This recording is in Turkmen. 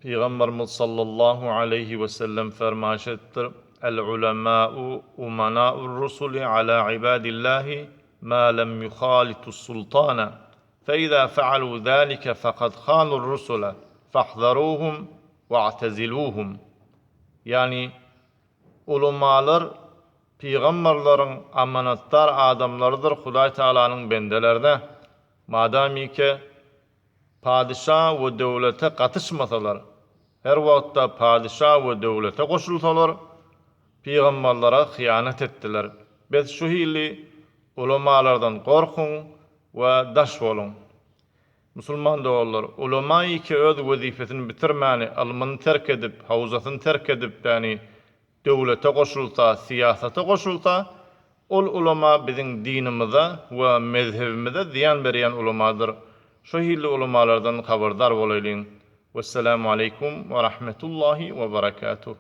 Pygamberimiz sallallahu aleýhi we sellem fermaýyş edipdir, El-ulemâ'u umanâ'ur-rusuli alâ ibâdillâhi mâ lem yuhâlitus-sultâne, fe-izâ fe'alû zâlike fekad khânur-rusule, fahzarûhum we'tezilûhum. Ýagny, ulamalar pygamberleriň amanatdar adamlarydyr Hudaý Tagalanyň bendelerine, madamyke Padyşa we döwlete gatyşmasalar, her wagtda padyşa we döwlete goşulsalar, pygamberlere hyýanat etdiler. Bes şu hili ulamalardan gorkuň we daş boluň. Musulman doganlar, ulama iki öz wezipesini bitirmäni, ylmyny terk edip, hawzasyny terk edip, ýagny döwlete goşulsa, syýasata goşulsa, ol ulama biziň dinimize we mezhebimize zyýan berýän ulamadyr. Şo hilli ulamalardan habardar bolaýlyň. Wessalamu aleýkum we rahmetullahi we berekatuh.